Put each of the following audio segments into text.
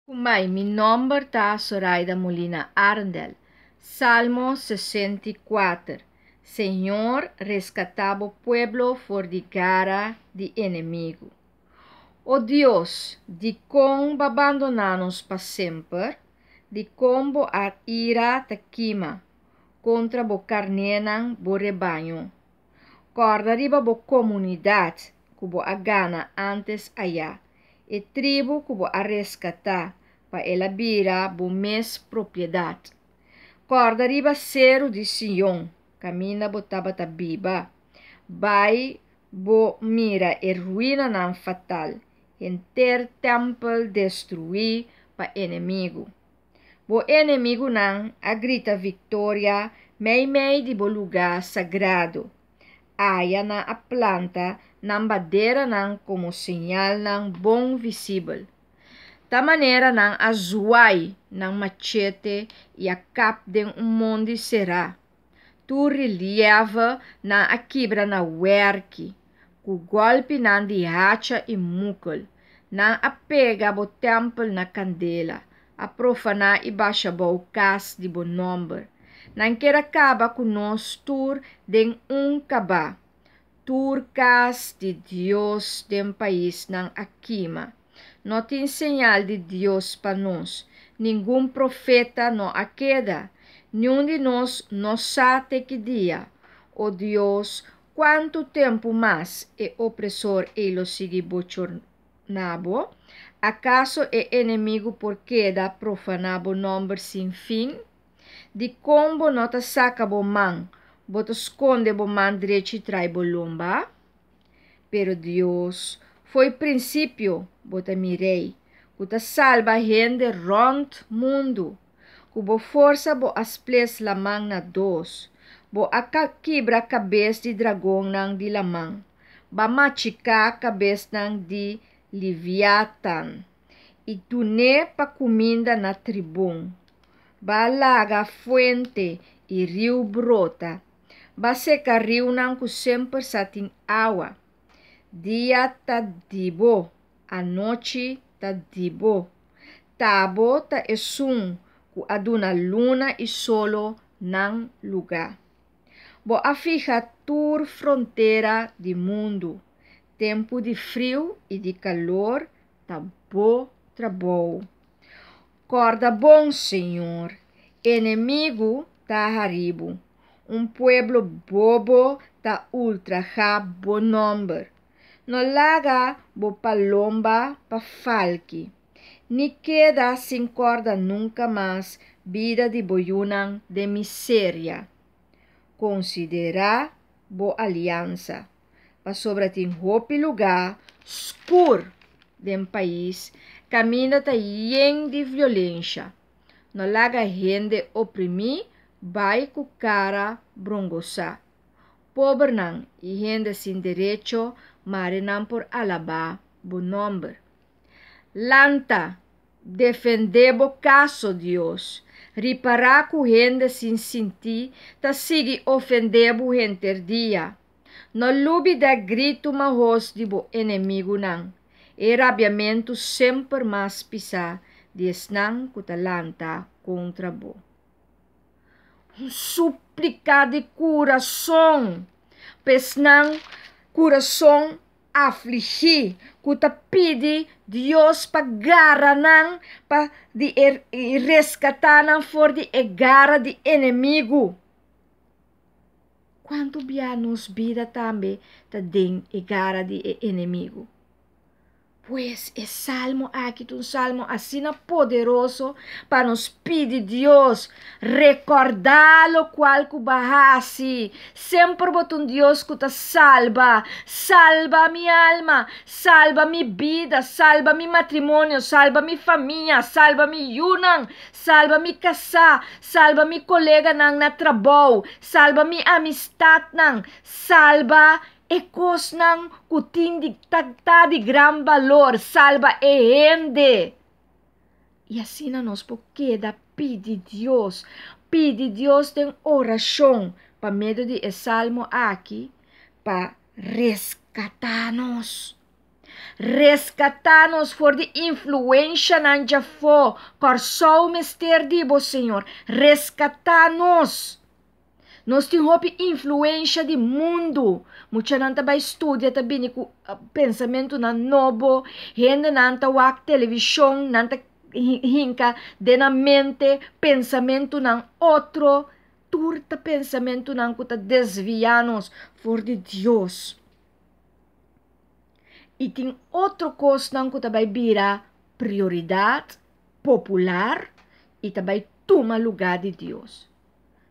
Kumai, mi nomber ta Soraida Molina Arendel. Salmo 64. Señor, reskatá bo pueblo for di gara di enemigu. O Dios, dikon Bo a bandoná nos pa semper? Dikon bo ira ta kima kontra bo karnénan, bo rebaño? Kòrda riba bo komunidat ku bo a gana ántes ayá, e tribu ku bo a reskatá pa el a bira bo mes propiedat. Kòrda riba seru di Sion, kaminda bo tabata biba. Bai bo mira e ruinanan fatal, henter tèmpel destruí pa enemigu. Bo enemigunan a grita viktoria meimei di bo lugá sagrado. Aya nan a planta nan banderanan komo señalnan bon visibel. Ta manera nan a zuai nan machete i a kap den un mondi será. Tur relieve nan a kibra na wèrki, ku gòlpinan di hacha i mukel. Nan a pega bo tèmpel na kandela, a profaná i basha abou kas di bo nòmber. Nan ker a kaba ku nos tur den un kabá. Tur kas di Dios den paisnan a kima. No tin señal di Dios pa nos. Ningun profeta no a keda. Niun di nos no sa te ki dia. O Dios, kuantu tempu mas e opresor ei lo sigui bochorná bo? Akaso e enemigu por keda profaná bo nòmber sin fin? Dikon bo no ta saka bo man, bo ta skonde bo man drechi trai bo lomba? Pero Dios, fo'i prinsipio bo ta mi Rei, ku ta salba hende rònt mundu. Ku bo forsa bo a sples laman na dos, bo a kibra kabes di dragonnan di laman, b'a machiká kabesnan di Leviatan i dun'é pa kuminda na tribon. B'a laga fuente i riu brota. B'a seka riunan ku semper sa tin awa. Dia ta di bo, anochi ta di bo. Ta bo ta esun ku a duna luna i solo nan lugá. Bo a fiha tur frontera di mundu. Tempu di friu i di kalor ta bo trabou. Kòrda bon, Señor, enemigu ta hari bo, un pueblo bobo ta ultrahá bo nòmber. No laga bo palomba pa falki, ni keda sin kòrda nunka mas bida di bo yunan den miseria. Konsiderá bo aliansa, pasobra tin hopi lugá skur den pais kaminda ta yen di violensha. No laga hende oprimí bai ku kara brongosá. Pobernan i hende sin derecho mare nan por alabá bo nòmber. Lanta, defendé bo kaso, Dios. Ripará ku hende sin sintí ta sigui ofendé bo henter dia. No lubidá gritu mahos di bo enemigunan, e rabiamentu semper mas pisá di esnan ku ta lanta kontra bo. Un súplika di kurason pa esnan kurason afligí ku ta pidi Dios pa gara nan pa di e reskatá nan for di e gara di enemigu. Kuantu bia nos bida tambe ta den e gara di e enemigu? Pues e salmo aki ta un salmo asina poderoso pa nos pidi Dios rekordá lokual ku bo a hasi. Semper bo ta un Dios ku ta salba. Salba mi alma, salba mi bida, salba mi matrimonio, salba mi famia, salba mi yunan, Salba mi kasá, salba mi koleganan na trabou, salba mi amistatnan, salba e kosnan ku tin di ta ta di gran balor, salba e hende. I asina nos por keda pidi Dios, pidi Dios den orashon pa medio di e salmo aki pa reskatá nos. Reskatá nos for di influenshanan djafó. Kòrsou mester di bo, Señor. Reskatá nos. Nos tin hopi influensha di mundu. Muchanan ta bai studia ta bini ku pensamentunan nobo. Hendenan ta wak televishon, nan ta hinka den nan mente pensamentunan otro. Tur ta pensamentunan ku ta desviá nos for di Dios. I tin otro kosnan ku ta bai bira prioridat popular i ta bai tuma lugá di Dios.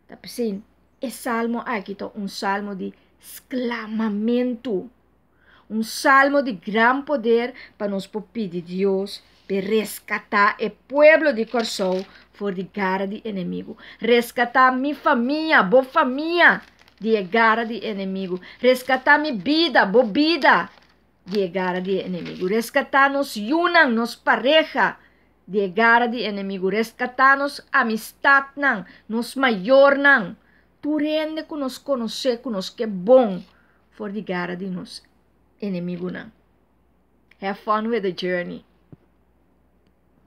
Ta p'esei e salmo aki ta un salmo di sklamamentu, un salmo di gran poder pa nos por pidi Dios p'e reskatá e pueblo di Kòrsou for di gara di enemigu. Reskatá mi famia, bo famia, di e gara di enemigu. Reskatá mi bida, bo bida, di e gara di e enemigu. Reskatá nos yunan, nos pareha, di e gara di enemigu. Reskatá nos amistatnan, nos mayornan, tur hende ku nos konosé, ku nos ke bon, for di gara di nos enemigunan. Have fun with the journey.